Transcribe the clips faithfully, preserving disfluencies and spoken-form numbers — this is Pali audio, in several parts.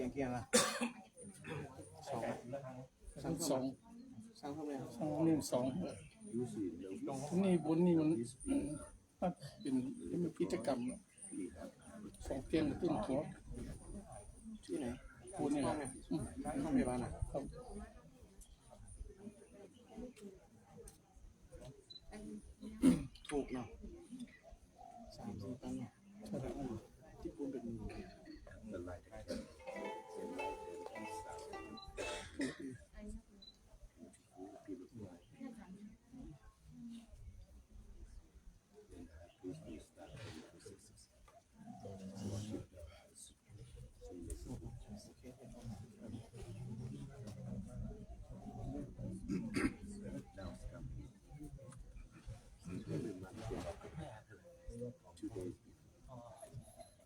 เตียงกี่อันล่ะ สอง สอง สอง สอง นี่สอง นี่บนนี่มัน มันเป็น มันเป็นกิจกรรมอะ สองเตียงขึ้นหัว ที่ไหน บนนี่แหละ ห้องพยาบาลน่ะ ครับ ถูกเนาะ สามสี่พันเนาะ ที่ปูนเป็นหมื่น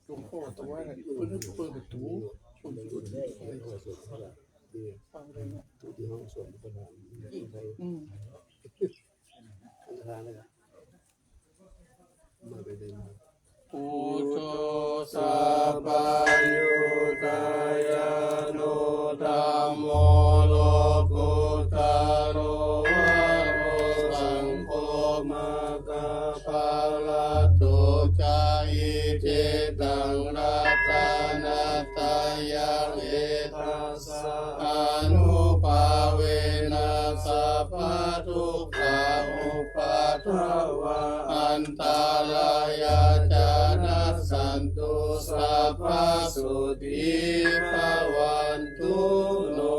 หลวงพ่อตัวว่าเปิด เปิดประตู เปิดประตู ฟังเลยนะ อืม Buddho sabbaññutañāṇo dhammo lokuttaro arahaṃ saṅgho maggaphalaṭṭhāya. Icchitaṃ ratanattayaṃ etaṃ anubbhāvena sabba dukkhā upaddavā antarāyā ca nassantu sabbaṃ sotthī bhavantu no.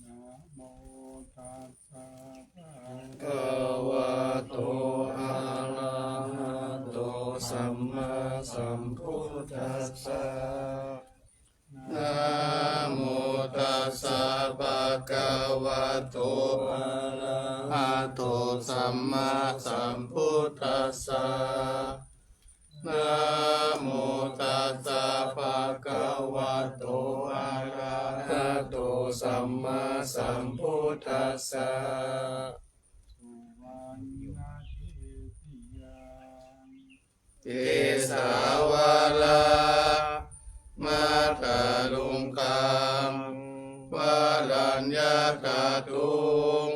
Namo tassa bhagavato arahato sammāsambuddhassa. Namo tassa bhagavato arahato sammāsambuddhassa. Namo tassa bhagavato arahato sammāsambuddhassa. Kesavā mātā luṅkaṃ varaññā kātuṃ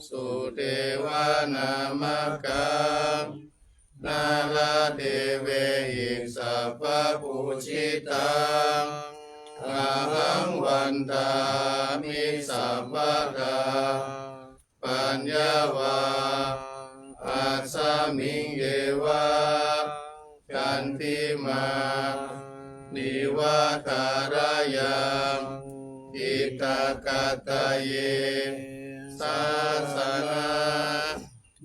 sudevanamakaṃ nāḷādevehi sabbapūjitaṃ ahaṃ vandāmi sabbadā. Paññā vā asmiṃ yeva candimā iva thārayaṃ cittakattaye sāsanaṃ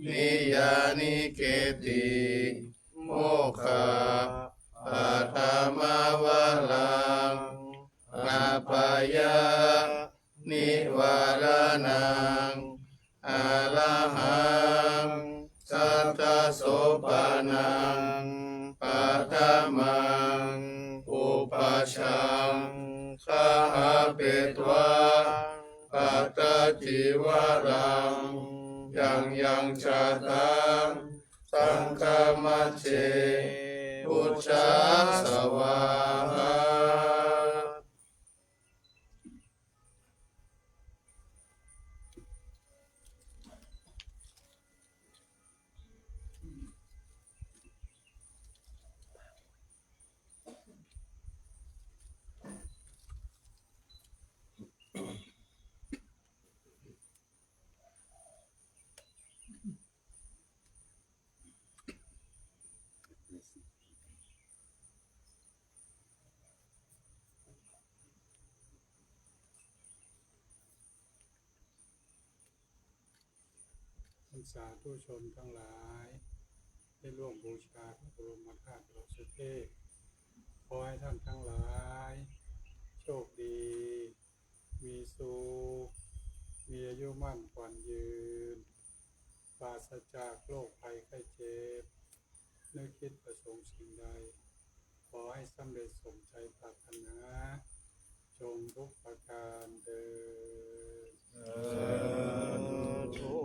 niyyāniketti mokkhapathā mā varaṃ apāya nivāraṇaṃ arahaṃ satta soppānaṃ paṭhamaṃ upajjhaṃ gahapetvā pattacīvaraṃ yaṃ yaṃ jātaṃ saṅghamajjhe pūjā svāhā. สาธุชนทั้งหลายได้ร่วมบูชาพระบรมธาตุดอยสุเทพ ขอให้ท่านทั้งหลายโชคดี มีสุข มีอายุมั่นขวัญยืน ปราศจากโรคภัยไข้เจ็บ นึกคิดประสงค์สิ่งใด ขอให้สำเร็จสมใจปรารถนา จงทุกประการเทอญ สาธุ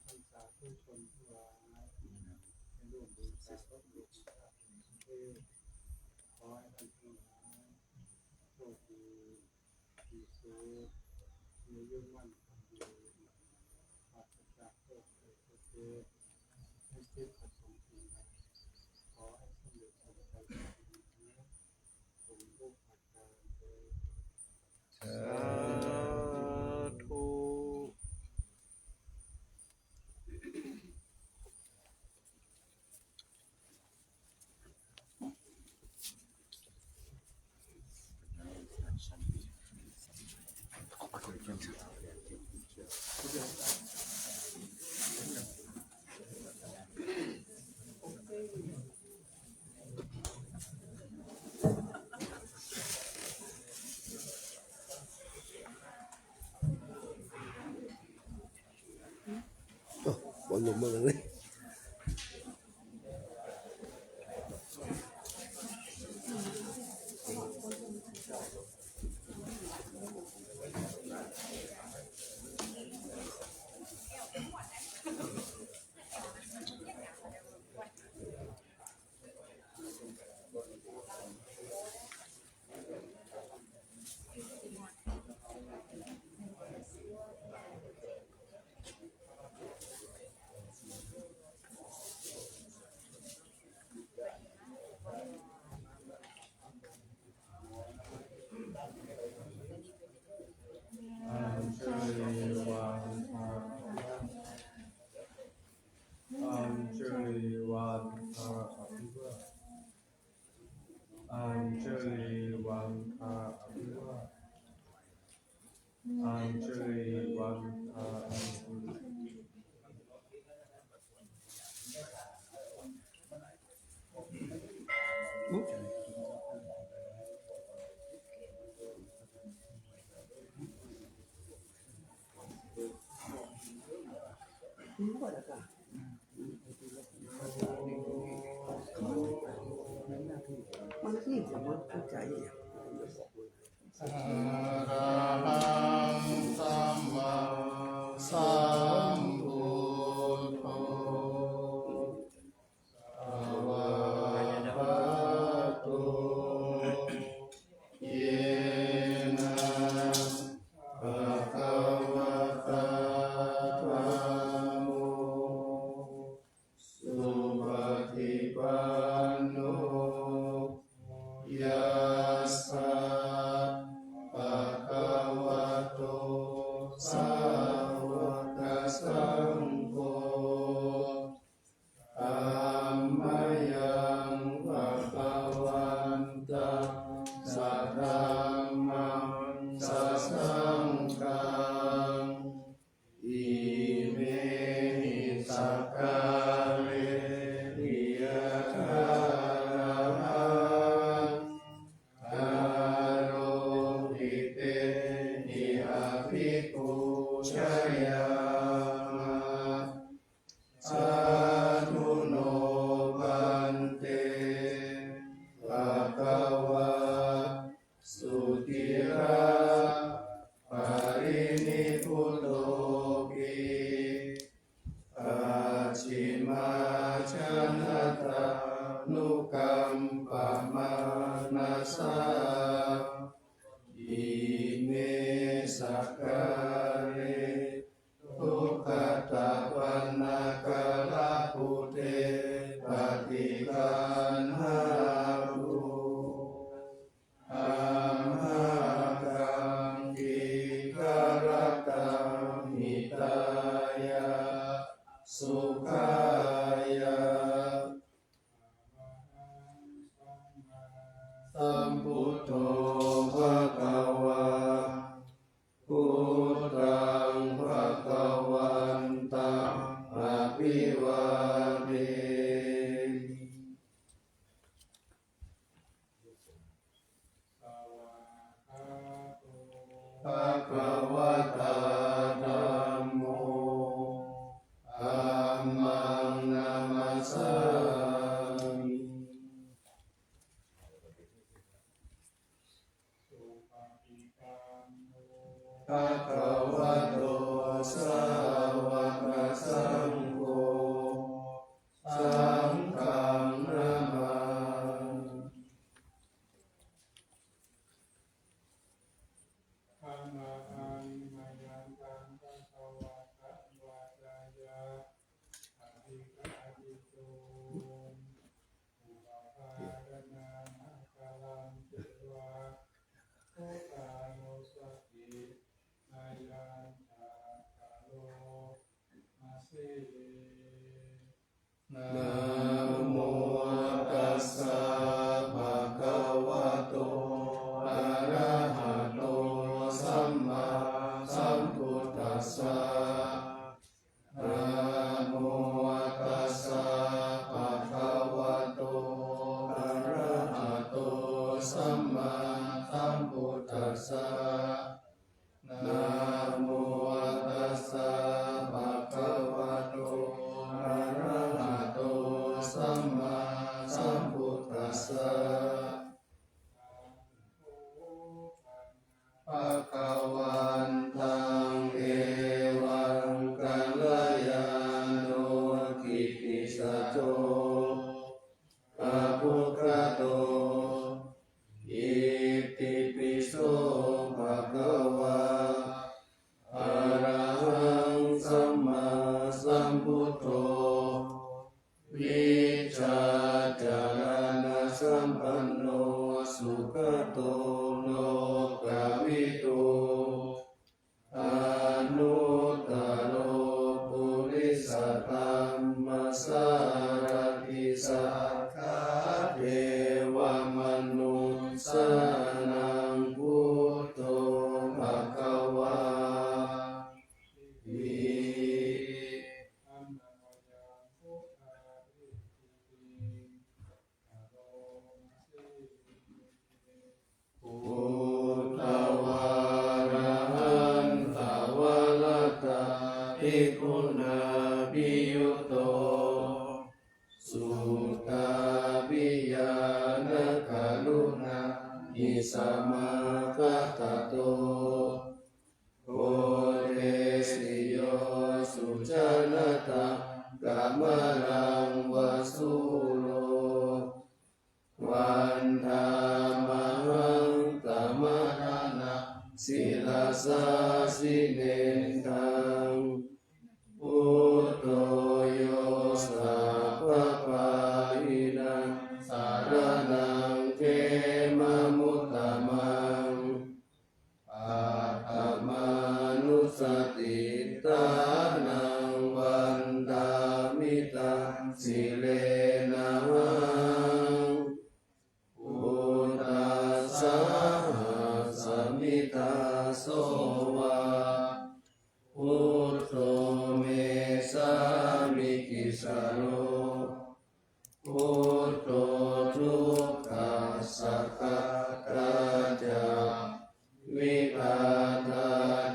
ท่านสาธุชนทั้งหลาย ให้ร่วมบูชาพระบรมธาตุดอยสุเทพ ขอให้ท่านทั้งหลายโชคดี มีสุข มีอายุมั่นขวัญยืน ปราศจากโรคภัยไข้เจ็บ นึกคิดประสงค์สิ่งใด ขอให้สำเร็จสมใจปรารถนา สาธุ โอ้ บอลลูนมาเลย Añjaliwantā abhivā- Añjaliwantā abhivā- Añjaliwantā abhivā- Añjaliwantā abhivā- มันนี่สมมติเข้าใจอย่าง Arahaṃ sammāsambuddho bhagavato yena bhagavatā dhammo supaṭipanno yassa bhagavato sāvakasaṅgho tammayaṃ bhagavantaṃ sadhammaṃ sasaṅghaṃ imehi sakkārehi yathā Namo tassa bhagavato arahato sammāsambuddhassa. Namo tassa bhagavato arahato sammāsambuddhassa. Namo tassa bhagavato arahato sammāsambuddhassa. Bhagavantaṃ evaṃ kalyāṇo kittisaddo abbhuggato. Itipi so bhagavā arahaṃ sammāsambuddho vijjācaraṇasampanno sugato lokavidū anuttaro purisadammasārathi satthā devamanussānaṃ buddho bhagavāti. Buddhā arahantānaṃ varadā viguṇābhiyutto suddhābhiñāṇakaruṇāhi samāgatatto bodhesi yo sujanataṃ kamalaṃva sūro vandāmahaṃ tamaraṇaṃ sirasā jinendaṃ. Buddho yo sabbapāṇīnaṃ saraṇaṃ khemamuttamaṃ. Paṭhamānussatiṭṭhānaṃ vandāmi taṃ sirenahaṃ. Buddhassāhasmi dāso va buddho me sāmikissaro. Buddho dukkhassa ghātā ca vidhātā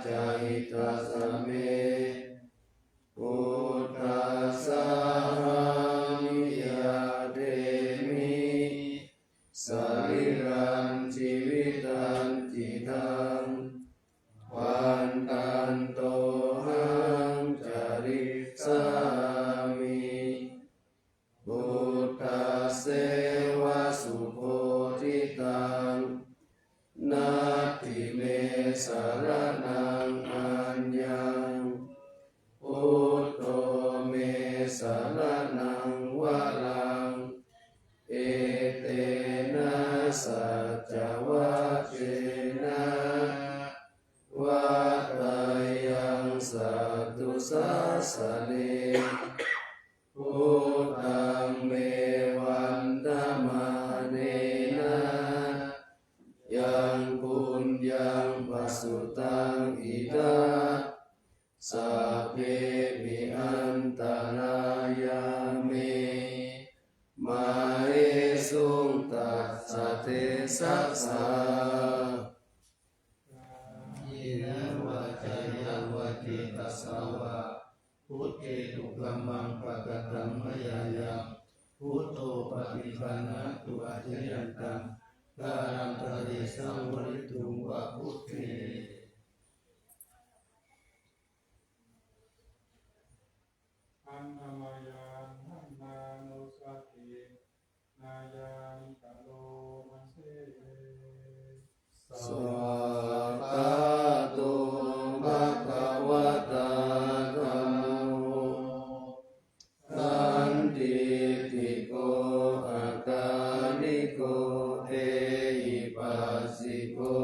ca hitassa me. Buddhassāhaṃ niyyādemi sarīrañjīvitañcidaṃ. Vandantohaṃ carissāmi buddhasseva subodhitaṃ. Natthi me saraṇaṃ aññaṃ, buddho me saraṇaṃ varaṃ. Etena saccavajjena vaḍḍheyyaṃ satthu sāsane. Buddhaṃ me vandamānena yaṃ puññaṃ pasutaṃ idha, sabbepi antarāyā me māhesuṃ tassa tejasā. Kāyena vācāya va cetasā vā, buddhe kukammaṃ pakataṃ mayā yaṃ, buddho paṭiggaṇhatu accayantaṃ, kālantare saṃvarituṃ va buddhe. Handa mayā dhammānussatinayaṃ karoma se. Svākkhāto bhagavatā dhammo sandiṭṭhiko akāliko ehipassiko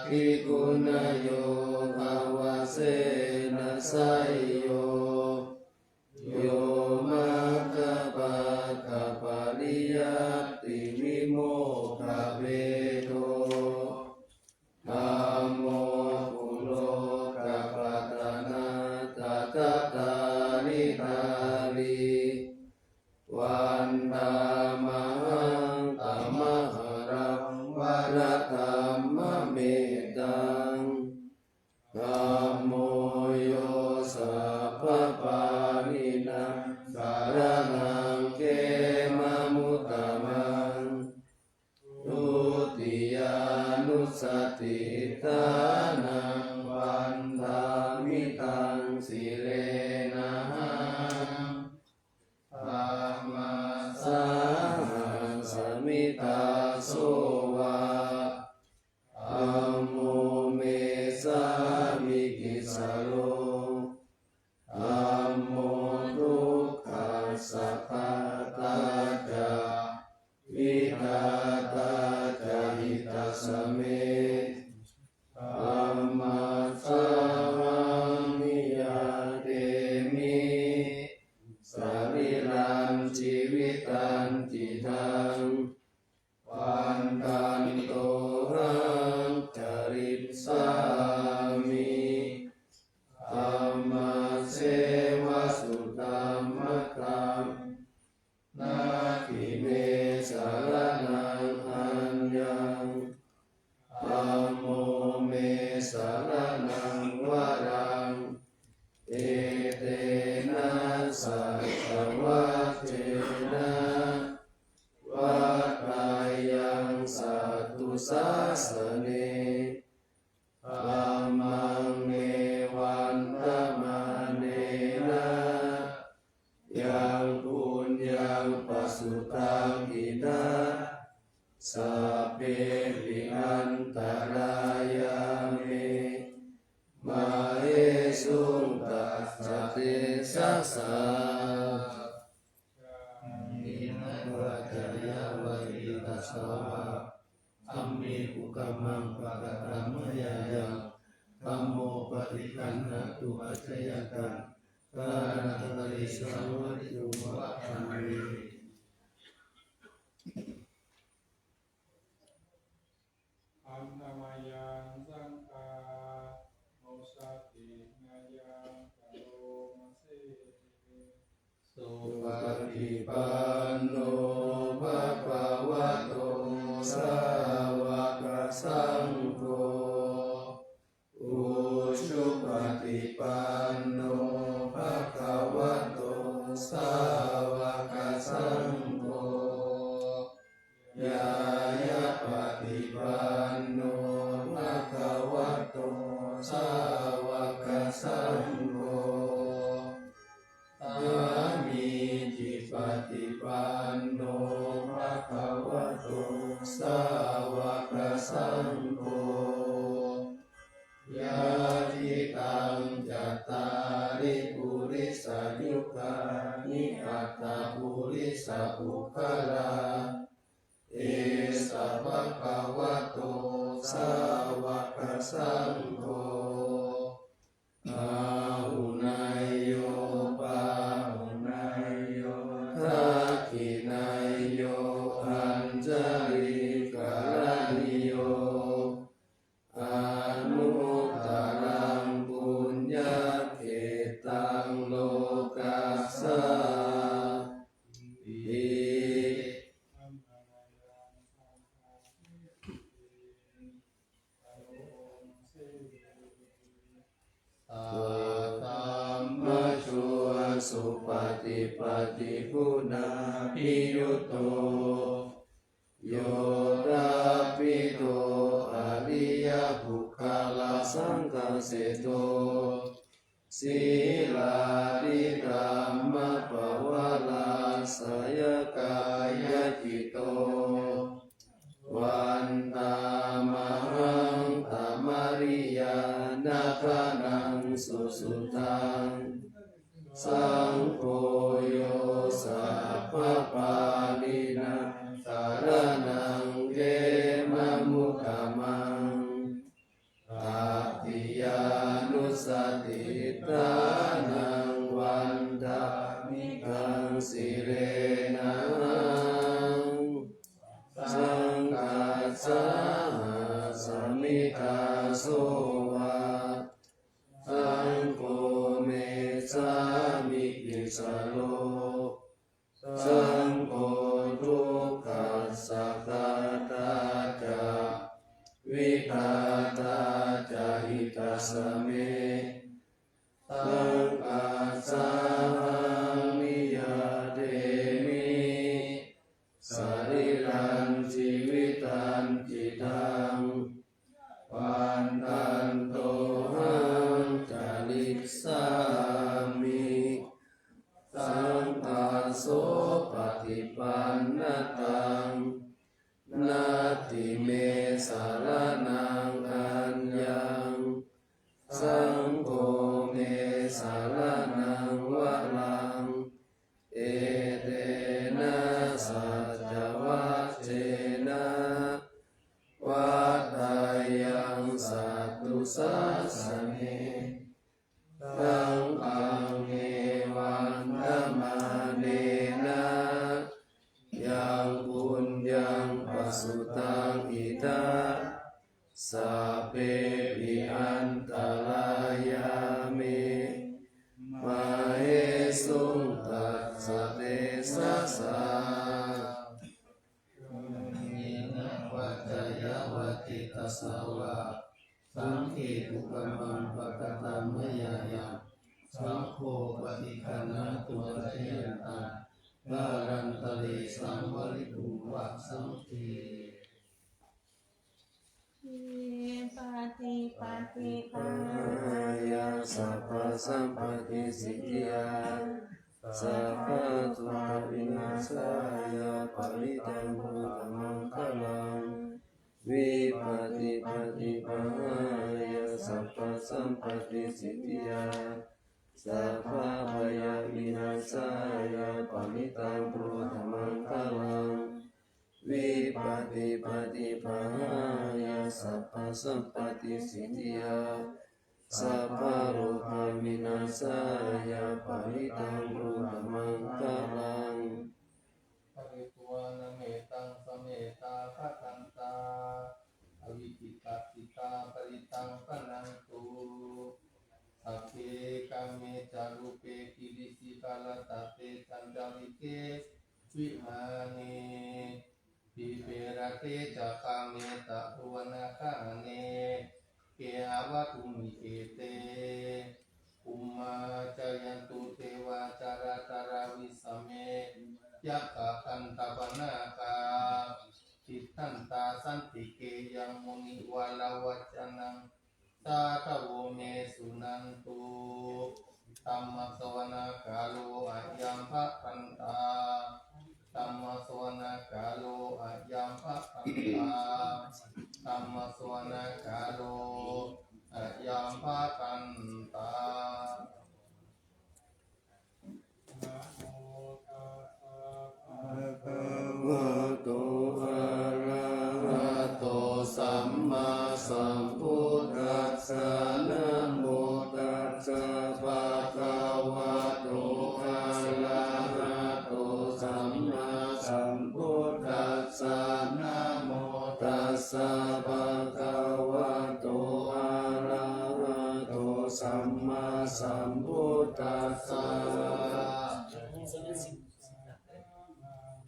Parittassāpi guṇayogavasena seyyo, yo maggapākapariyattivimokkhabhedo, dhammo kulokapatanā tathākāridhārī, vandāmahaṃ tamaharaṃ varadhammamettaṃ. Dhammo yo sabbapāṇīnaṃ saraṇaṃ khemamuttamaṃ, dutiyānussatiṭṭhānaṃ vandāmi taṃ sirenahaṃ. Dhammassāhasmi dāso va, dhammo me sāmikissaro, dhammo dukkhassa ghātā ca, vidhātā ca hitassa me. Dhammassāhaṃ niyyādemi sarīrañjīvitañcidaṃ, vandantohaṃ carissāmi dhammasseva sudhammataṃ. Natthi me saraṇaṃ aññaṃ, dhammo me saraṇaṃ varaṃ, etena saccavajjena vaḍḍheyyaṃ satthu sāsane. Dhammaṃ me vandamānena yaṃ puññaṃ pasutaṃ idha, sabbepi antarāyā me māhesuṃ tassa tejasā. Gāmena vācāya va cetasā vā, dhamme kukammaṃ pakataṃ mayā yaṃ, dhammo paṭiggaṇhatu accayantaṃ, kālantare saṃvarituṃ va dhamme. Handa mayaṃ saṅghā, osadeyyaṃ karoma se. Supaṭipanno bhagavato sāvakasaṅgho, ujupaṭipanno bhagavato sāvakasaṅgho, ñāyapaṭipanno bhagavato sāvakasaṅgho, sāmīcipaṭipanno bhagavato sāvakasaṅgho, yadidaṃ cattāri purisayugāni aṭṭha purisapuggalā, esa bhagavato sāvakasaṅgho, āhuneyyo pāhuneyyo dakkhiṇeyyo añjalikaraṇīyo, anuttaraṃ puññakkhettaṃ lokassāti. Saddhammajo supaṭipattiguṇābhiyutto, yoṭṭhabbidho ariyapuggalasaṅghaseṭṭho, sīlādidhammapavarāsayakāyacitto, vandāmahaṃ tamariyañāṇadaṃ susuddhaṃ, saṅgho yo sabbapāṇīnaṃ saraṇaṃ khemamuttamaṃ. paṭipannataṃ, natthi me saraṇaṃ aññaṃ, saṅgho me saraṇaṃ varaṃ, etena saccavajjena vaḍḍheyyaṃ satthu sāsane. Saṅghaṃ me vandamānena yaṃ puññaṃ pasutaṃ idha, sabbepi antarāyā me māhesuṃ tassa tejasā. Kāyena vācāya va cetasā vā, saṅghe kukammaṃ pakataṃ mayā yaṃ, saṅgho paṭiggaṇhatu accayantaṃ, kālantare saṃvarituṃ va saṅghe. Paṭipaṭibāhāya sabbasampattisiddhiyā, sabbarogavināsāya parittaṃ brūtha maṅgalaṃ. Vipattipaṭibāhāya sabbasampattisiddhiyā, sabbabhayavināsāya parittaṃ brūtha maṅgalaṃ. Vipattipaṭibāhāya sabbasampattisiddhiyā, sabbarogavināsāya parittaṃ brūtha maṅgalaṃ. Pharitvāna mettaṃ samettā bhadantā, avikkhittacittā parittaṃ bhaṇantu. Sagge kāme ca rūpe girisikharataṭe cantalikkhe vimāne, dīpe raṭṭhe ca gāme taruvanagahane gehavatthumhi khette, bhummā cāyantu devā jalathalavisame yakkhagandhabbanāgā, tiṭṭhantā santike yaṃ munivaravacanaṃ sādhavo me suṇantu. Dhammassavanakālo ayambhadantā. Dhammassavanakālo ayambhadantā. Dhammassavanakālo ayambhadantā. Namo tassa bhagavato arahato sammāsambuddhassa. Namo tassa bhagavato arahato sammāsambuddhassa. Namo tassa bhagavato arahato sammāsambuddhassa.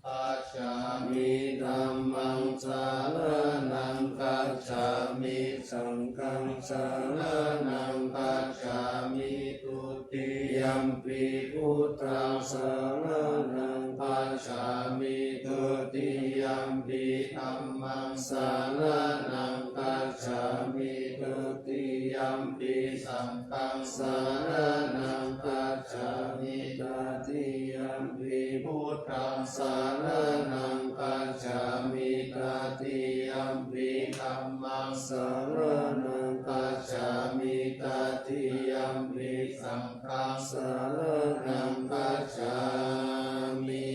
Gacchāmi. Dhammaṃ saraṇaṃ gacchāmi. Saṅghaṃ saraṇaṃ gacchāmi. Dutiyampi buddhaṃ saraṇaṃ gacchāmi. Dutiyampi dhammaṃ saraṇaṃ gacchāmi. Dutiyampi saṅghaṃ saraṇaṃ gacchāmi. Tatiyampi buddhaṃ saraṇaṃ gacchāmi. Tatiyampi dhammaṃ saraṇaṃ gacchāmi. Tatiyampi saṅghaṃ saraṇaṃ gacchāmi.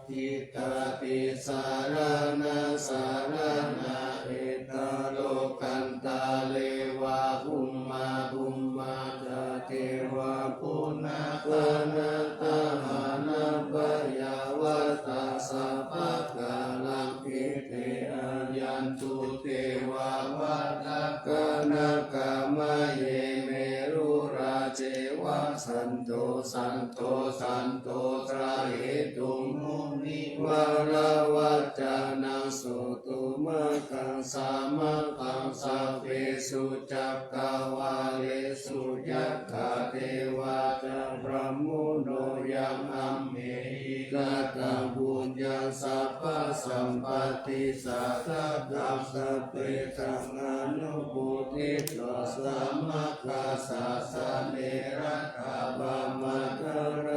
Tiṭṭhaṃ saraṇaṃ saraṇaṃ ettha lokantare va bhummā bhummā ca devā bhunnā kanā dāhānaṃ payāvatā sabbakāraṃ ete āyantu devā varakanā gāmaye merurājeva santo santo santo ca hetuṃ munivaravacanaṃ sotumaggaṃ samaggaṃ sabbesu cakkavāḷesu yattha devā ca brahmuno yaṃ amhehi kataṃ puññaṃ sabbasampattisiddhiyā sabbe saṅghānubhūtitvā samaggāsāsane laddhā pamādara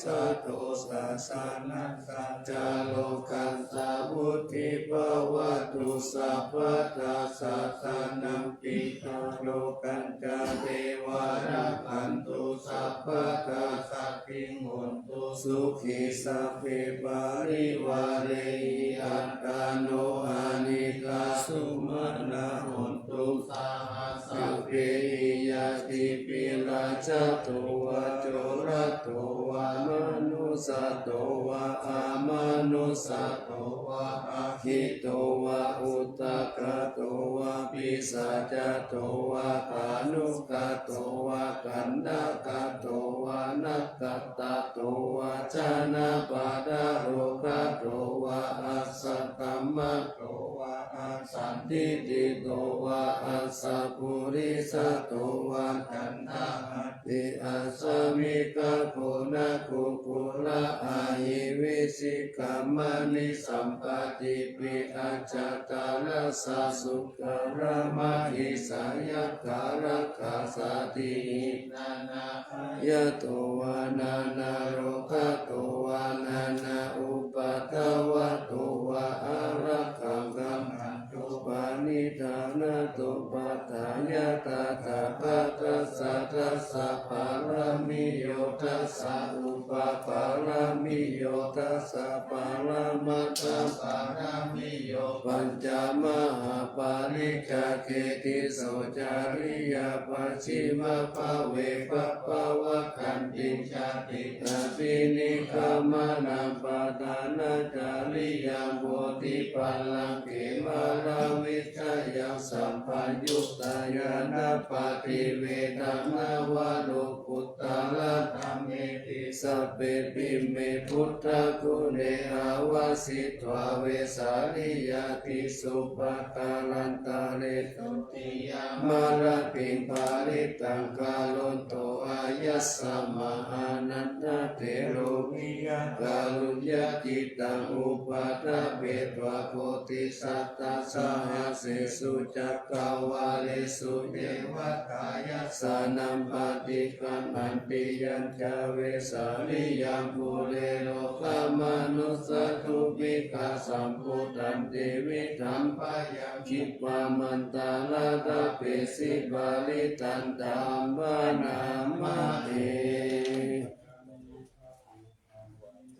sato sassānassa ca lokassa vuḍḍhī bhavatu sabbadā. Sassānampi ca lokañca devā rakkhantu sabbadā, saddhiṃ hontu sukhī sabbe parivārehi. Attāno anekā sumanā hontu saha sabbehi ñātibhi. Rājato vā corato vā manussato vā amanussato vā aggito vā udakato vā pisācato vā khāṇukato vā kaṇṭakato vā nakkhattato vā janapadarogato vā asaddhammato vā asandiṭṭhito vā asappurisato vā caṇḍahatthi assamigagoṇakukkuraahivicchikamaṇisappadīpiacchataracchasūkaramahisayakkharakkhasādīhi nānāāyato vā nānārogato vā nānāupaddavato vā ārakkhaṃ gaṇhantu parittaṃ. Natthupādā ya tathāgatassa dasa pāramiyo dasa upapāramiyo dasa paramattha pāramiyo pañca mahāpariccāge tisso cariyā pacchimabbhave pabbavakkhantiṃ jātiṃ abhinikkhamanaṃ padhānacariyaṃ bodhipallaṅke māravijayaṃ sabbaññutañāṇappaṭivedhaṃ navalokuttaradhammeti sabbepime buddhaguṇe āvajjitvā vesāliyā tīsu pākārantare dutiyamhāratiṃ parittaṃ karonto āyasmā ānandatthero viya kāruññacittaṃ upaṭṭhapetvā koṭisatasahassesu cakkavāḷesu yeva dāyasānaṃ paṭiggaṇhanti yañca vesāliyaṃ pure rogāmanussadubbhikkhasambhūtantividhaṃ bhayaṃ khippāmantaradhāpesi parittaṃ taṃ bhaṇāma he.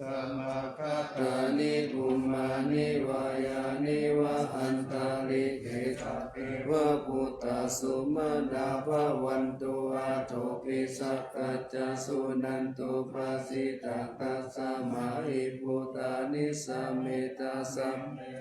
Samāgatāni bhummāni vā yāni va antalikkhe sabbeva bhūtā sumanā bhavantu athopi sakkacca suṇantu bhāsitaṃ. Tasmā hi bhūtā nisāmetha samme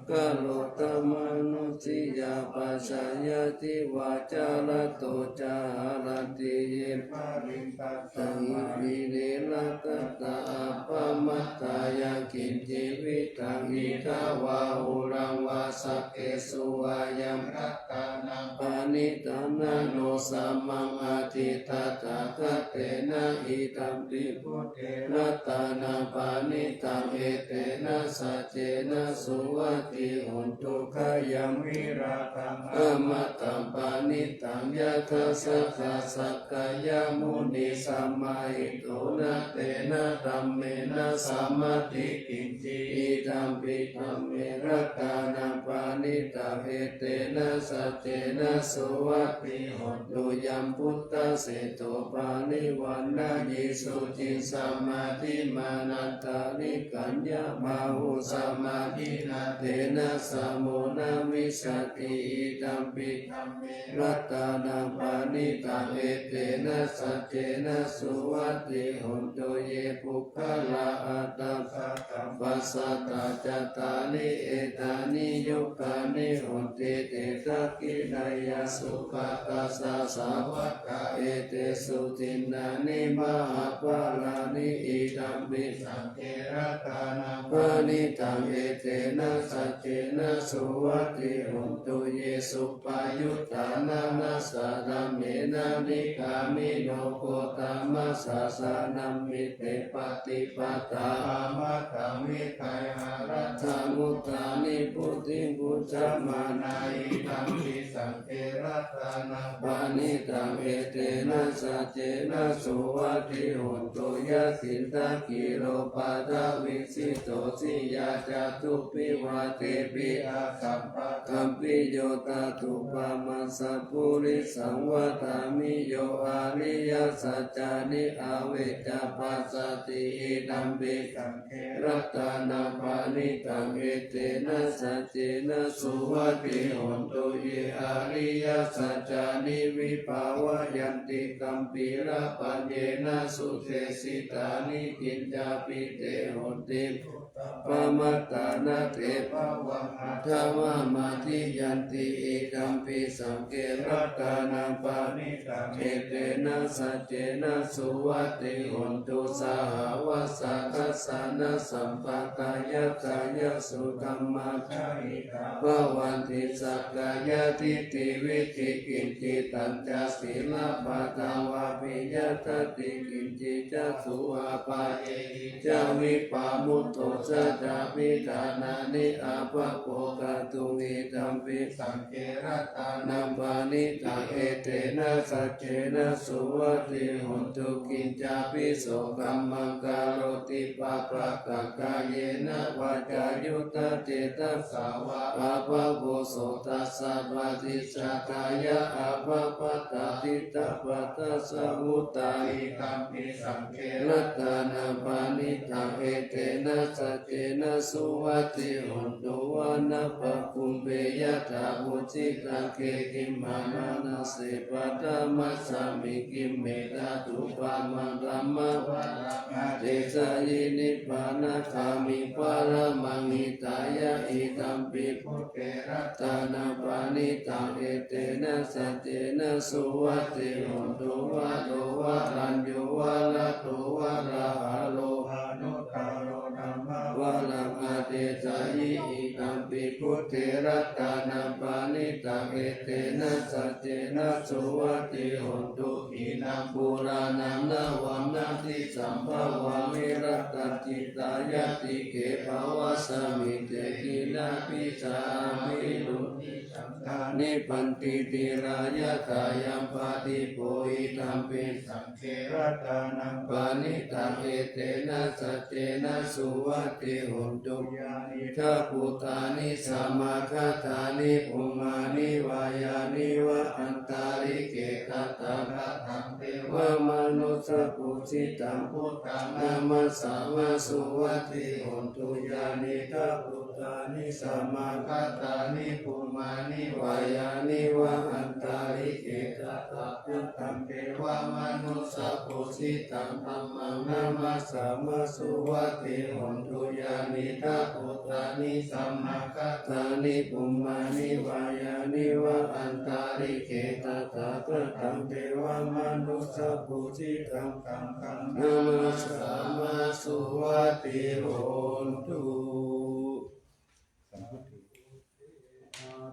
karotha mānusiyā pajāya divā ca ratto ca haranti ye baliṃ tasmā hi ne rakkhatha appamattā. Yaṅkiñci vittaṃ idha vā huraṃ vā saggesu vā yaṃ ratanaṃ paṇītaṃ na no samaṃ atthi tathāgatena idampi buddhe ratanaṃ paṇītaṃ etena saccena suvatthi hotu. Khayaṃ virāgaṃ amataṃ paṇītaṃ yadajjhagā sakyamunī samāhito na tena dhammena samatthi kiñci idampi dhamme ratanaṃ paṇītaṃ etena saccena suvatthi hotu. Yambuddhaseṭṭho parivaṇṇayī suciṃ samādhimānantarikaññamāhu samādhinā tena samo na vijjati idampi dhamme ratanaṃ paṇītaṃ etena saccena suvatthi hotu. Ye puggalā aṭṭha sataṃ pasatthā cattāri etāni yugāni honti te dakkhiṇeyyā sugatassa sāvakā etesu dinnāni mahapphalāni idampi saṅghe ratanaṃ paṇītaṃ etena saccena suvatthi hotu. Ye suppayuttā nānāsaddhammena nikkāmino gotamasāsanamhi te pattipattā amataṃ vigayha laddhā mudhā nibbutiṃ bhuñjamānā idampi Saṅghe ratanaṃ paṇītaṃ etena saccena suvatthi hotu. Yasmiṃ ṭhāgiro paṭhaviṃ sito siyā catubbhi vātebhi asampakampiyo tathūpamaṃ sappurisaṃ vadāmi yo ariyasaccāni avecca passati idampi saṅ ratanaṃ paṇītaṃ etena saccena suvatthi hotu. Ye ariyasaccāni vibhāvayanti gambhīrapaññena sudesitāni kiñcāpi te honti pamattā na te bhavaṃ aṭṭhamamādiyanti idampi saṅghe ratanaṃ paṇītaṃ etena saccena suvatthi hotu. Sahāvassa dassanasam pakāya kāyāsu dhammā bhavanti sakkāyadiṭṭhi vicikicchitañca sīlabbataṃ vāpiya tati kiñci ca su apāyehi ca vippamutto ca ca bhidhānāni abhabbo kātuṃ idampi saṅghe ratanaṃ paṇītaṃ etena saccena suvatthi hotu. Kiñcāpi so kammaṃ karoti pāpakaṃ kāyena vācāyuda cetasā vā abhabbo so tassa paṭicchadāya abhabbatā diṭṭhapadassa vuttā idampi saṅghe ratanaṃ paṇītaṃ etena saccena suvatthi hotu. Vanappagumbe yathā phussitagge gimhānanāse paṭhamasmiṃ gimhe tathūpamaṃ dhammavaraṃ adesayi nibbānagāmiṃ paramaṃ hitāya idampi buddhe ratanaṃ paṇītaṃ etena saccena suvatthi hotu. Varo varaññū varado varāharo anuttaro dhammavaraṃ adesayi idampi buddhe ratanaṃ paṇītaṃ etena saccena suvatthi hotu. Khīṇaṃ purāṇaṃ navaṃ natthi sambhavaṃ virattacittāyatike bhavasmiṃ te khīṇabījā aviruḷhichandā nibbanti dhīrā yathāyampadīpo idampi saṅghe ratanaṃ paṇītaṃ etena saccena suvatthi hotu. Yānīdha bhūtāni samāgatāni bhummāni vā yāni va antalikkhe tathāgataṃ devamanussapūjitaṃ buddhaṃ namassāma suvatthi hotu. Yānīdha bhūtāni samāgatāni bhummāni vā yāni va antalikkhe tathāgataṃ devamanussapūjitaṃ dhammaṃ namassāma suvatthi hotu. Yānīdha bhūtāni samāgatāni bhummāni vā yāni va antalikkhe tathāgataṃ devamanussapūjitaṃ saṅghaṃ namassāma suvatthi hotu.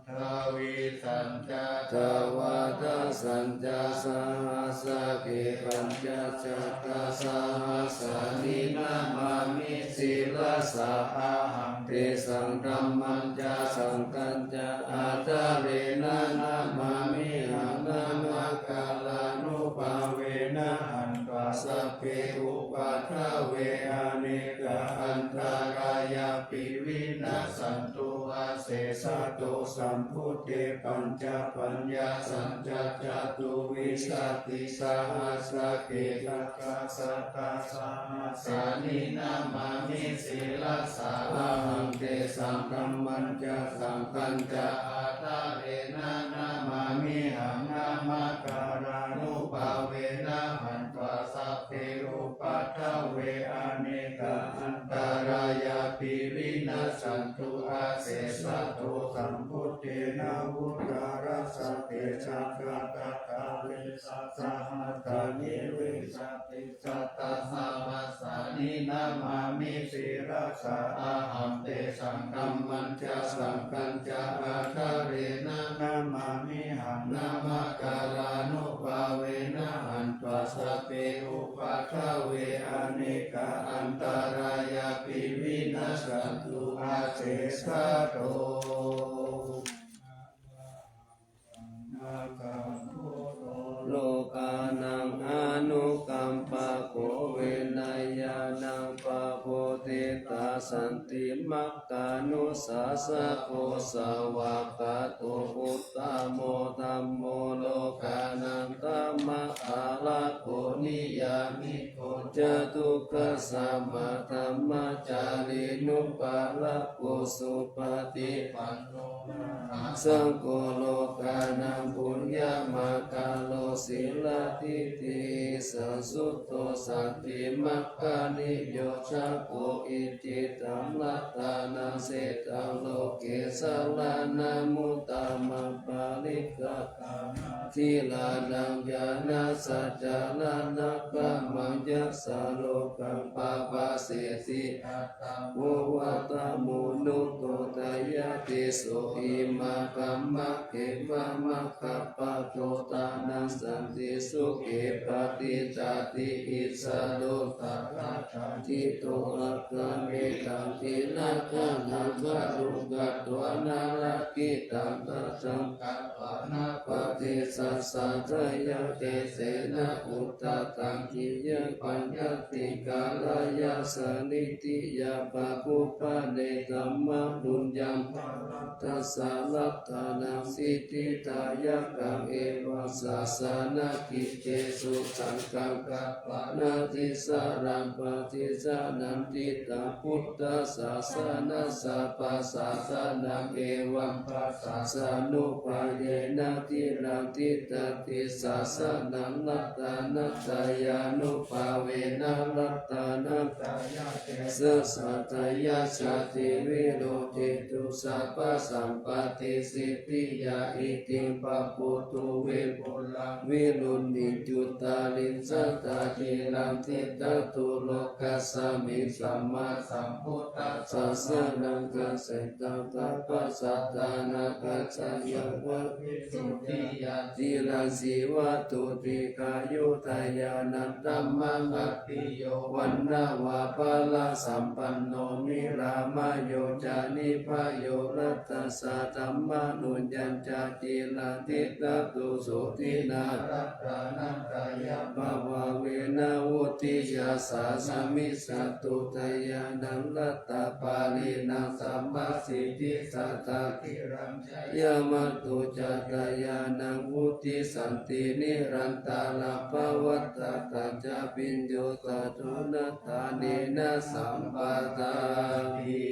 Aṭṭhavīsañca dvādasañca sahassake pañcasatasahassāni namāmi sirasā ahaṃ. Tesaṃ dhammañca saṅghañca ādarena namāmihaṃ. Namakārānubhāvena hantvā sabbe upaddave anekā antarāyāpi vinassantu asesato. Sambuddhe pañcapaññāsañca catuvīsatisahassake chatusasatasahassāni namāmi sirasā ahaṃ. Tesaṃ dhammañca saṅghañca ādarena namāmihaṃ. Namakārānubhāvena hantvā sabbe upaddave anekā antarāyāpi vinassantu asesato. Sambuddhe navuttarasate sabbadasatane vīsati satasahassāni namāmi sirasā ahaṃ. Tesaṃ dhammañca saṅghañca ādarena namāmihaṃ. Namakārānubhāvena hantvā sabbe upaddave anekā antarāyāpi vinassantu asesato. lokānaṃ anukampako venayyānaṃ pamoditā, santimakanussāsako svākkhāto uttamo dhammo lokānaṃ dhammadharako niyyāniko ca dukkhasamaddhammacārīnupālako supaṭipanno mahāsaṅgho lokānaṃ puññamakaro sīladiṭṭhi santūto santimakaniyojako icchitaṃ ratanaṃ sīlaṃ loke saraṇamuttamaṃ pariggā dhīrānaṃ ñāṇasacchānaṃ aggappatto yassa lokaṃ pabhāseti atthāya vavatthamunutto tayatiso imā kammakhemā maggappaṭo tānaṃ santi sukhe patiṭṭhāti issaro saha ṭhito akkamiṇhaṃ tilakā nāgaruṃ katvāna rakkhitaṃ gajjaṃ katvāna paṭisajjāya tejena udataṃ iyyappaññatikalayasā ṭhitiyā pakkhuppane dhammaruññaṃ tassa ratanaṃ siddhitāyakaṃ evaṃ sāsanakiccesu saṅghaṃ katvāna tisaraṃ paṭisaraṇanti taṃ buddhasāsanassa pasāsanaṃ evaṃ pasāsanupāyena ṭhiraṃ tiṭṭhati sāsanaṃ ratanattayānubhāvena ratanattayate sassa ṭhāya jāti virocetu sabbasampattisiddhiyā itiṃ pāputhu vipulaṃ virūḷhiṃ cuntaṃ niccaṃ tathiraṃ tiṭṭhatu lokasmiṃ sammāsambuddhassa saraṇaṃ gacchantaṃ tappasattānaṃ gacchantaṃ visuddhiyā ṭhiraṃ jīvatu dīghāyu dayānandaṃ mahappiyo vaṇṇavanamābharansaṃpanno nirāmāyo ca nibhāyo laddhassa dhammanuññañca ṭhiraṃ tiṭṭhatu sotthinā ratanattayabhāvena vuḍḍhiyā saha micchātu dayānaṃ laddhapāṇinaṃ sabbasiddhi satthā khīṇaṃ jayamatthu ca dayānaṃ vuḍḍhisanti nirantaraṃ pavattatañca bhiyyo tathūढaṃ ṭhānena sampādāti.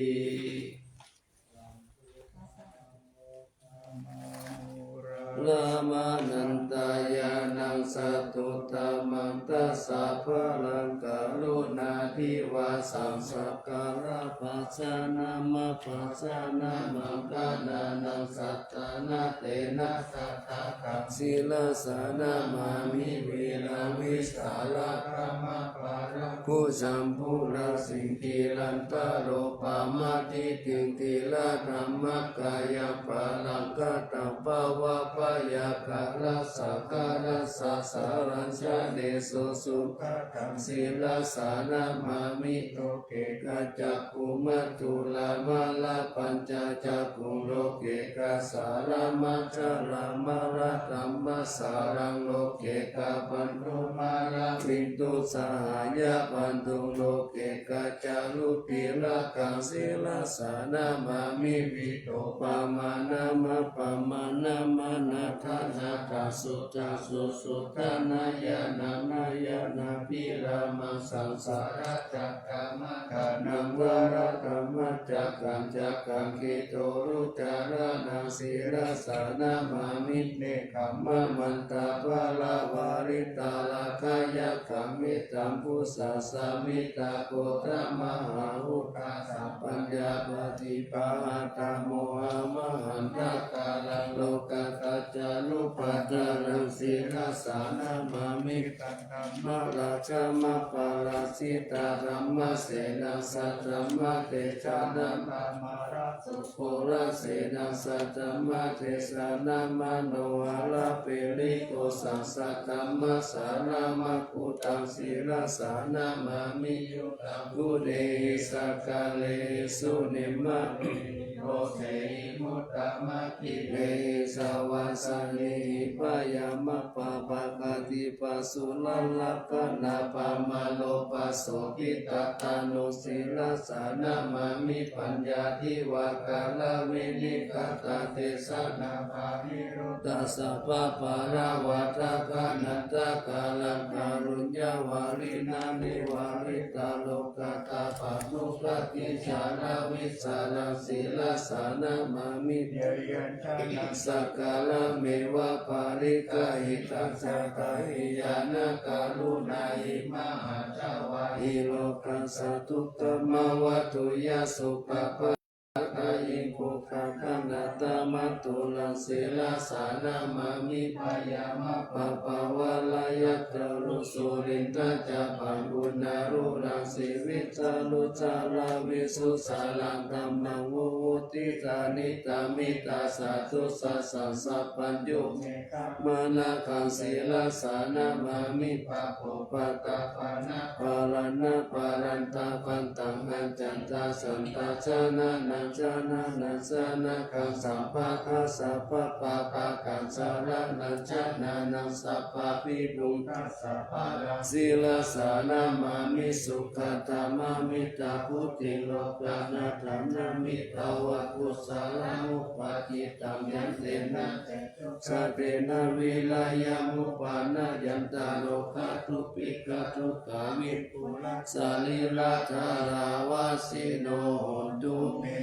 Ramanantañāṇaṃ satuttamaṃ dasabalaṃ karuṇādhīvasaṃ sakkarabhajanaṃ mabbhajanamangalānaṃ sattanatena sādhakaṃ sirasā namāmi viraṃ vītarāgaṃ apāraṃ bhujambhūrasiṃ khilañtarūpamadittiṃ dhīraṃ dhammakāyaṃ parangyataṃ bhavābyapaghātasāgaraṃ saraṃ janesu sukhadaṃ sirasā namāmi. Loke kaccakkhumā thūlamālā pañcajagguṃ loke kassālamā jalāmālā dhammasāraṃ loke kabandhumālā bindusāhāya bandhuṃ loke kaccharuciragaṃ sirasā namāmi. Pītopamāṇaṃ appamāṇaṃ anādhānaṃ sudaṃ susuddhaṃ nayanānāyānābhirāmaṃ saṃsāracakka- maggānaṃ varaṃ dhammacakkaṃ cakkaṃ khiḍḍārucirānaṃ sirasā namāmi. Nekkhammamantaparamvaritarakkhāyakkhaṃ mettambusasamiddhaṃ gotamasāvakā sapaññā paṭipahātā mohamahaṃ ṭhākāraṃ lokadhātā ca rūpaṃ dhāraṃ sirasā namāmi. Dhammarājamapparazitaṃ dhammasenaṃ sadhammatejaṃ naṃ sadhammatejena manoharagiriṃ ghosaṃ sadhammasāraṃ meghaduttaṃ sirasā namāmi. Uttamaṃ guṇehi sakaḷehi sunimmānehi dosehi muddamakhile. Isāvasanehi bhayamappabbāhadipasulallakhanapamālopasokitattanusīlasā namāmi paññādivakaraviniggatadesanapahiruddha sabbapāṇavatthakanantakaraṃ kāruññavalīnanivāritarogatāpamukhadījālavīsaraṃ sīlasā namāmi jayāñjanaṃ sakkārameva paliggahitāṃ jādahiñāṇakaruṇāhi mahājāvāhi lokassātu kamavatu yasupapā tayiṃ puttakaṃ nātamattulaṃ sīlasā namāmi bhayamappabbāvarahitāluṃ surindacabbaṃ guṇāruraṃ sivijjālucchālavisūsaraṃ dhammaṃ vivuttidānitamitasatthu sāsaṃ sabbaññu me kamanaṃ sīlasā namāmi pāpūpaṭṭhapāṇābhāraṇaparantapantaṃ accantasantācānānaṃ jānānaṃ jānakaṃ sabbattha sabbapāpakaṃ saraṇaṃ jānānaṃ sabbabhimukhasāvaraṃ sīlasā namāmi sukkadhammamittabudhiṃ lokanatthaṃ namitvā kusalaṃ upajjittaṃ yantena sattena vīriyamuppanāya antarokādukkhadukkhamippulasarīradhārāvasino hontu me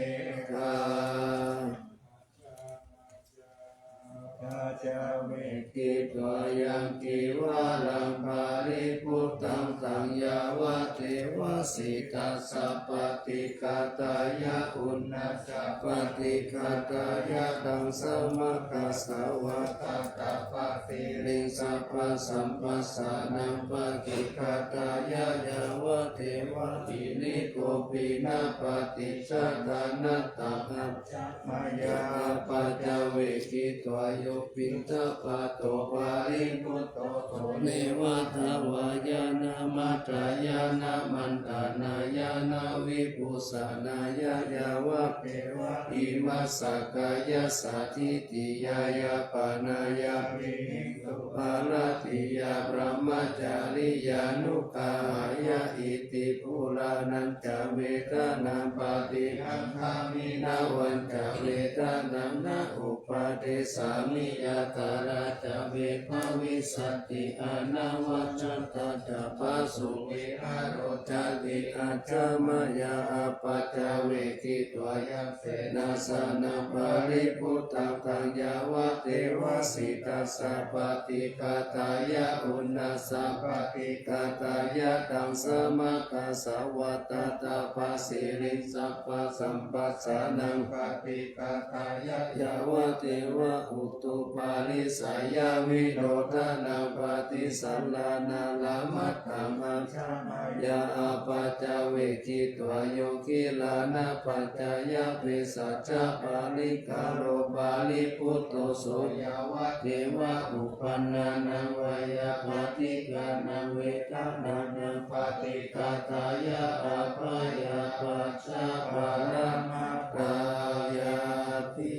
kāyāpajjhavekkhitvā yaṃ kīvaraṃ paribhuttaṃ taṃ yāvadeva sītassa paṭighātāya uṇhassa paṭighātāya taṃ samaggassa vātatappasiriṃ sabbasampassānaṃ paṭighātāya yāvadeva hirikopinapaṭicchādanatthaṃ ajja mayā apaccavekkhitvā yo piṇḍapāto paribhutto so neva davāya na madāya na maṇḍanāya na vibhūsanāya yāvadeva imassa kāyassa ṭhitiyā yāpanāya vihiṃsuparatiyā brahmacariyānuggahāya iti purāṇañca vedanaṃ paṭihaṅkhāmi navañca vedanaṃ na uppādessāmi yātrā ca me bhavissati anavajjatā ca phāsuvihāro cāti. Ajja mayā apaccavekkhitvā yaṃ senāsanaṃ paribhuttaṃ taṃ yāvadeva sītassa paṭighātāya uṇhassa paṭighātāya taṃ samaggassa vātatappasiriṃ sabbasampassānaṃ paṭighātāya yāvadeva utuparissayavinodanaṃ paṭisallānārāmatthaṃ ajja mayā apaccavekkhitvā yo gilānapaccayabhesajjaparikkhāro paribhutto so yāvadeva uppannānaṃ veyyābādhikānaṃ vedanānaṃ paṭighātāya abyāpajjhaparamatāyāti.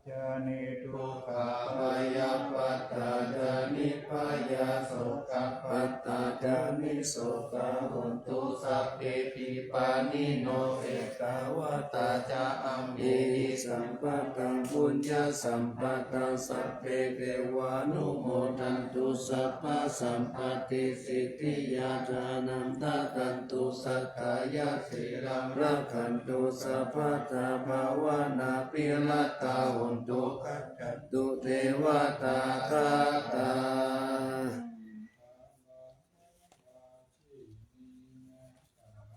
jāni dukkhā bhayappattā ca nibbhayā sokappattā ca nissokā hontu sabbepi pāṇino. Ettāvatā ca amhehi sambhataṃ puññasampadaṃ sabbe devānumodantu sabbasampattisiddhiyā. Dānaṃ dadantu saddhāya sīlaṃ rakkhantu sabbadā bhāvanābhiratā hontu gacchantu devatāgatā.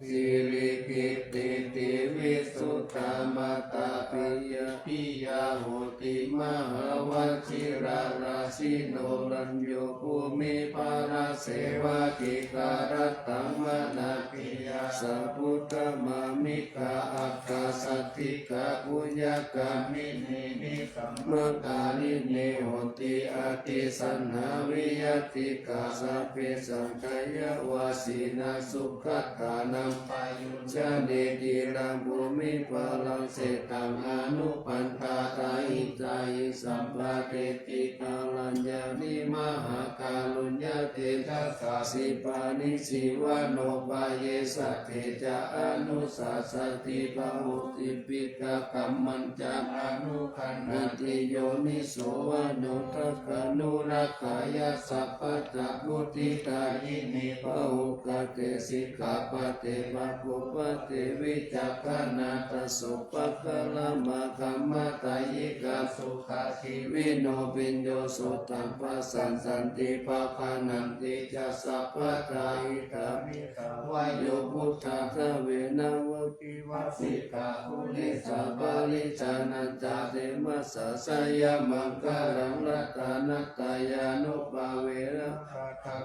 Sirikittitivisuttamātā piyā piyā hoti mahāvajirarājino. Koṇḍañño bhūmiṃ pārāsevā, dīgharattaṃ mānapiyā sabbudhdhā, māmi kā aggāsaddhikā puññagāminī, nikkhammakāminī honti, abhisaṇhā viyatthikkā, sabbe saṅkhayāvasīnā, sugatānaṃ payuñjāni. Tīraṃ bhūmiṃ balaṃ seṭṭhaṃ, anupaṇḍā tahiṃ tahiṃ, sampādetti kāraññāni, mahākāruññatejasā, sipāni sīvano pāye, sattecca anussasati, bahūtikkhitakammañca, anukammati yoniso, manorakkhanurakkhāya, sabbattha vuḍḍhidāyinī, pahukate sikkhāpade, pākkhupate vicakkhaṇā, tasopakaramakkhamatā, yikā sukhā jīvino, bhiyyo sotthaṃ pasassanti, pahānanti ca sabbadā, hitāyikā vā yo buddhā, dvena voti vasikā, purisaparicchānañca, temassa jayamaṅgalaṃ, ratanattayānubhāvena,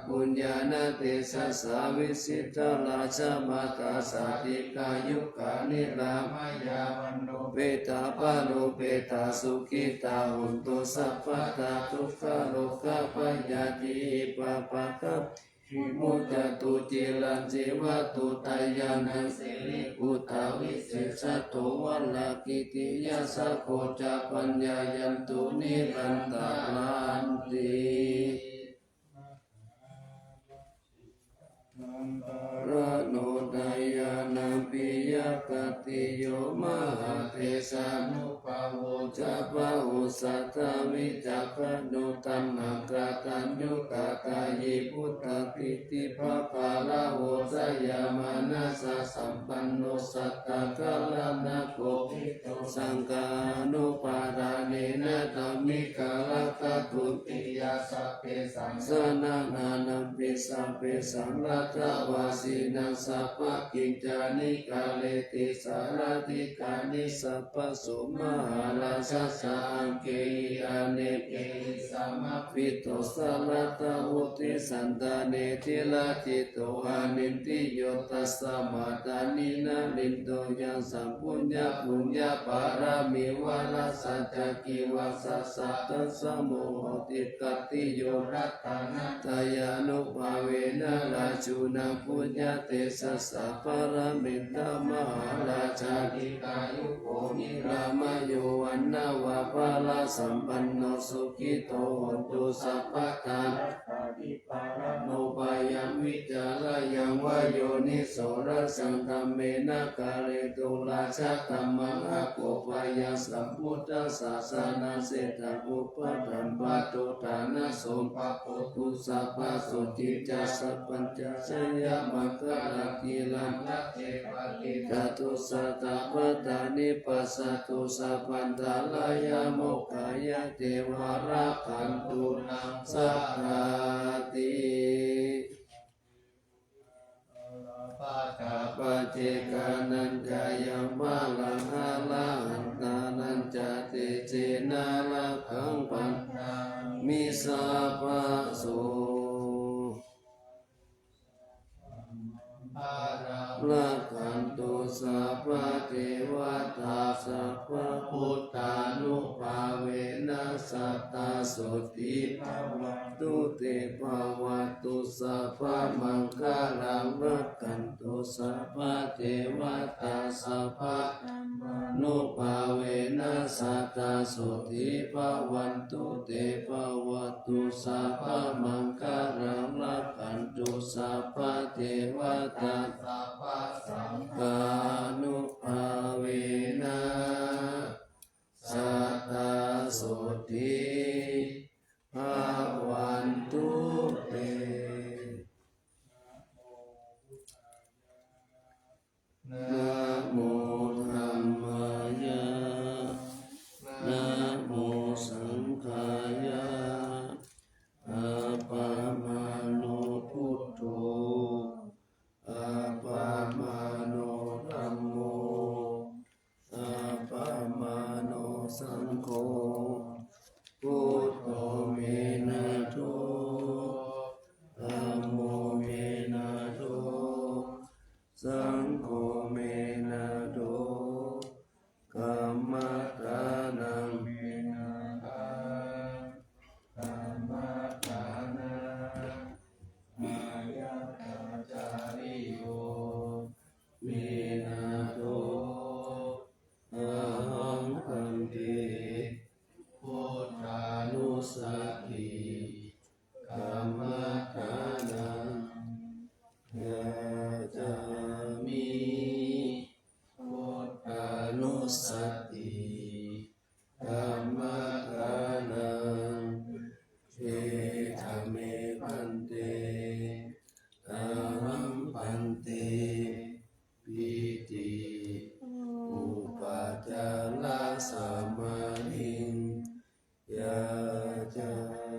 puññānatejasā, vijitā rājamātā, sādhikā yukā nirāmayā, vaṇṇopetāparupetāsukhitā hontu sabbadā, dukkharogabhayā tibhā pāpā vimuccantu, ciraṃ jīvatu, dāyādaṃ siri putā visesato, varāhagiriyassāgo ca, paññāyantu nirantaranti. Mahākāruṇiko dayānando, piyadattīyo mahātejā, nānubhāvo ca bahū satthā, vicakkhaṇo taṇhaṅkaraññutā, dāyī buddhapītipabbalaho, dayāmanassasampanno, santakāraṇiko saṅghānubhāvena, dhammikā rakkhatun tiyā, sabbesaṃ janānāmpi sabbesaṃ, rakkhavāsinaṃ sabbakiñcāni, kareti sārathikāni sabbaso, mahārājassa aṅgehi anekehi, samāhito saratā buddhe, santane dhīraji to anindriyo, tasmā dāni nalindo yaṃ, yaṃ puññapuññapāramī, varasaccakivāsassa taṃ samohoti, khattiyo ratanattayānubhāvena, rājuna puññatejasā, paramita mahārājā, dīghāyuko nirāmayo, vaṇṇaṃ va balasampanno, sukhito hotu sabbadā. Paramokkhayaṃ vicarayaṃ vā yoniso, rājaṃ dhammena kāretu, rājadhammaṃ akoppayaṃ, sambuddhasāsanasseṭṭhaṃ, upaṭṭhaṃ pattutaṃ naso, pamodatu sabbasotthī ca, sabbañca jayamaṅgalaṃ, ciraṃ rāje paṭiṭṭhatu, satapadāni pacchatu, sabbantarāyā mokkhaye, devā rakkhantu sadā. Paccekānañca yaṃ balaṃ, arahantānañca tejena, rakkhaṃ bandhāmi sabbaso. Rakkhantu sabbadevatā, sabbabuddhānubhāvena, sadā sotthī bhavantu te. Bhavatu sabbamaṅgalaṃ, rakkhantu sabbadevatā, sabbadhammānubhāvena, sadā sotthī bhavantu te. Bhavatu sabbamaṅgalaṃ, rakkhantu sabbadevatā, sabbasaṅghānubhāvena, sadā sotthī bhavantu te. Namo dhammāya, namo saṅghāya, appamāṇo buddho, appamāṇo dhammo, appamāṇo saṅgho, buddho me nātho, Ācāmi bhante, ahaṃ bhante, pīti upācārasamāhiṃ yācāmi.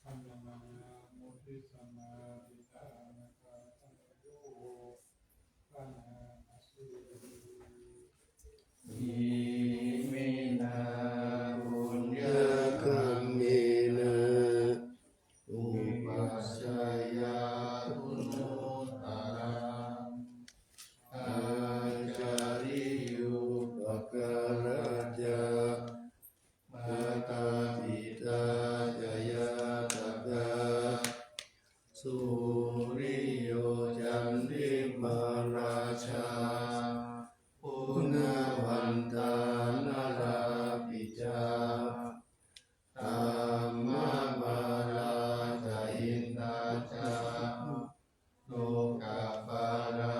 Anāmudisamāditānagāthāyo bhaṇāma se. Iminā puññakammena upajjhāyā guṇuttarā ācariyūpakārā ca mātā pitā ca ñātakā suriyo candimā rājā guṇavantā narāpi ca brahmamārā ca indā ca lokapālā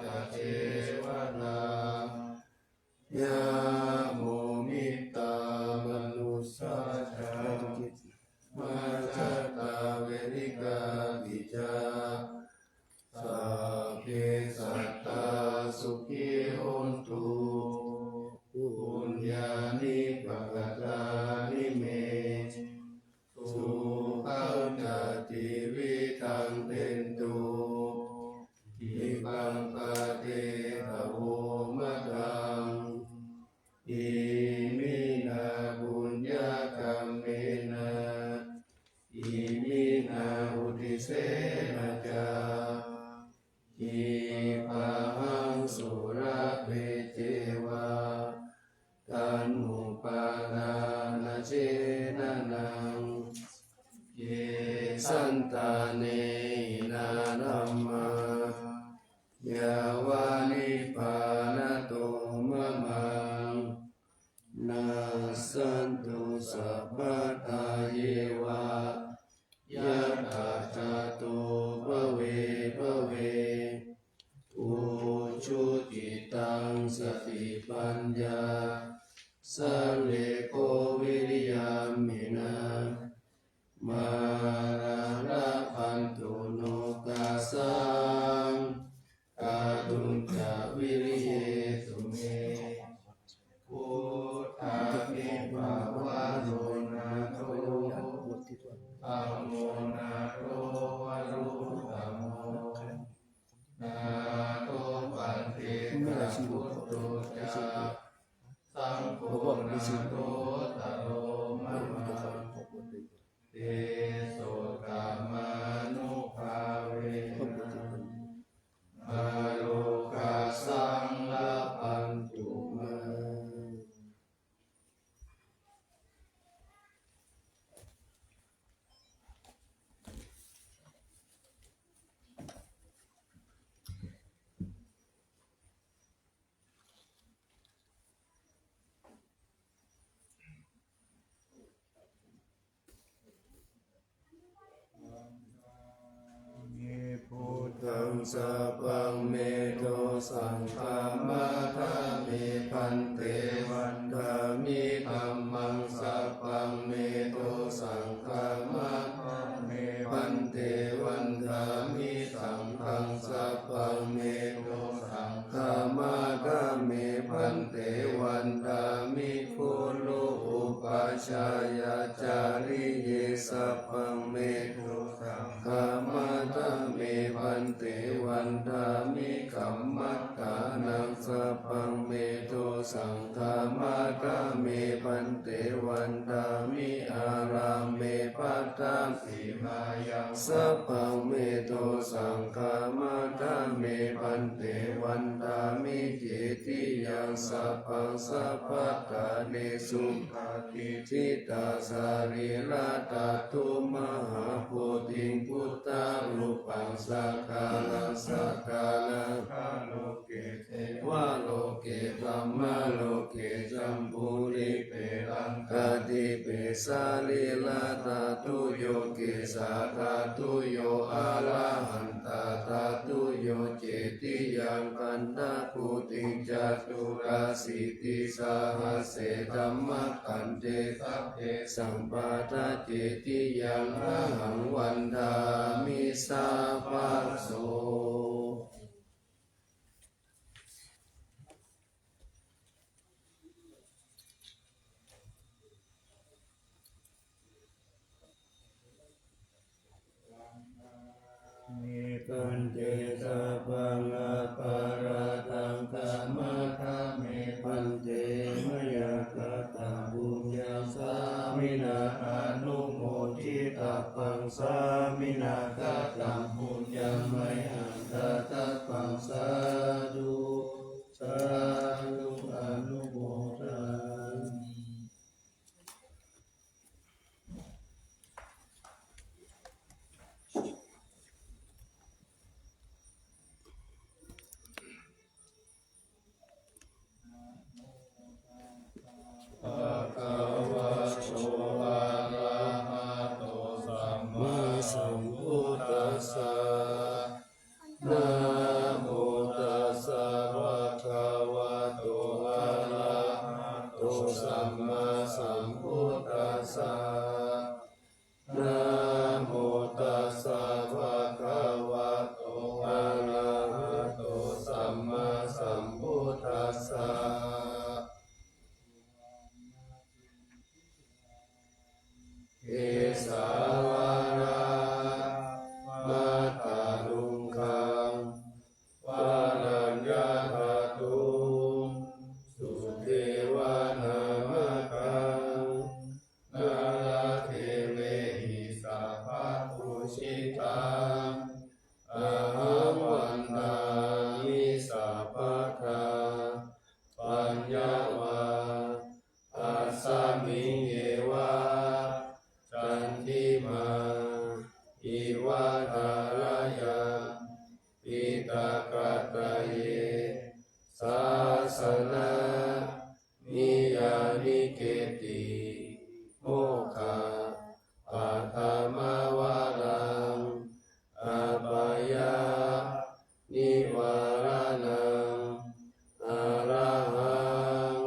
ca devatā yamo mittā manussā ca majjhattā verikāpi ca sabbe sattā sukhī hontu puññāni pakatāni me sukhañca tividhaṃ dentu khippaṃ pāpetha vomataṃ. Iminā puññakammena iminā uddisena ca khippāhaṃ sulabhe ceva taṇhupādānachedanaṃ ye santāne hīnā dhammā yāva nibbānato mamaṃ nassantu sabbadā yeva yattha jāto bhave bhave ujucittaṃ satipaññā sallekho viriyamhinā mārā labhantu nokāsaṃ kātuñca viriyesu me. Buddhādhipavaro nātho dhammo nātho varuttamo nātho paccekabuddho ca saṅgho nāthottaro mamaṃ tesottamānubhāvena mārokāsaṃ labhantu mā. Buddhaṃ sabbaṃ me dosaṃ khamatha me bhante vandāmi dhammaṃ sabbaṃ me dosaṃ khamatha me bhante vandāmi saṅghaṃ sabbaṃ me dosaṃ khamatha me bhante vandāmi guru upajjhāyācariye sabbaṃ me dosaṃ khamatha me bhante vandāmi kammaṭṭhānaṃ sabbaṃ me dosaṃ khamatha me bhante vandāmi ārāme paṭha sabbaṃ me dosaṃ khamatha me bhante vandāmi cetiyaṃ sabbaṃ sabbaṭṭhānesu paṭicchitā sarīradhātu mahābodhiṃ buddharūpaṃ sakalaṃ sakalaṃ loke devaloke brahmaloke jambudīpe laṅkādīpe sarīradhātuyo kesādhātuyo arahantāthātuyo cetiyaṃ gandhakuṭiṃ caturāsītisahassedhammakkhandhe sabbesaṃ paṭicchitiyaṃ ahaṃ vandāmi sabbaso. Sāminā kataṃ puññaṃ mayhaṃ dātabbaṃ sādhu sādhu anumodāmi. Bhagavato arahato sammāsambuddhassa. Namo tassa bhagavato arahato sammāsambuddhassa. Namo tassa bhagavato arahato sammāsambuddhassa. Kesāvaraṃ matthaluṅgaṃ varaññadhātuṃ sudevanāmakam nāḷadevehi sabbapūjitaṃ ahaṃ vandāmi sabbadā. Paññavasmiṃ yeva candimā iva thārāya, piṭakattaye sāsana niyanike ti mokkhapatham varaṃ apāya nivāraṇaṃ arahaṃ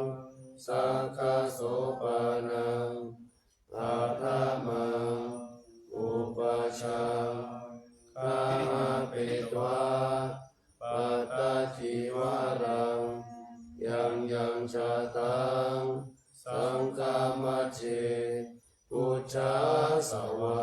sakkhasopaṇaṃ aṭṭhamaṃ upajjhaṃ gahapetvā pattacīvaraṃ yaṃ yaṃ jātaṃ saṅghamajjhe pūjāsvā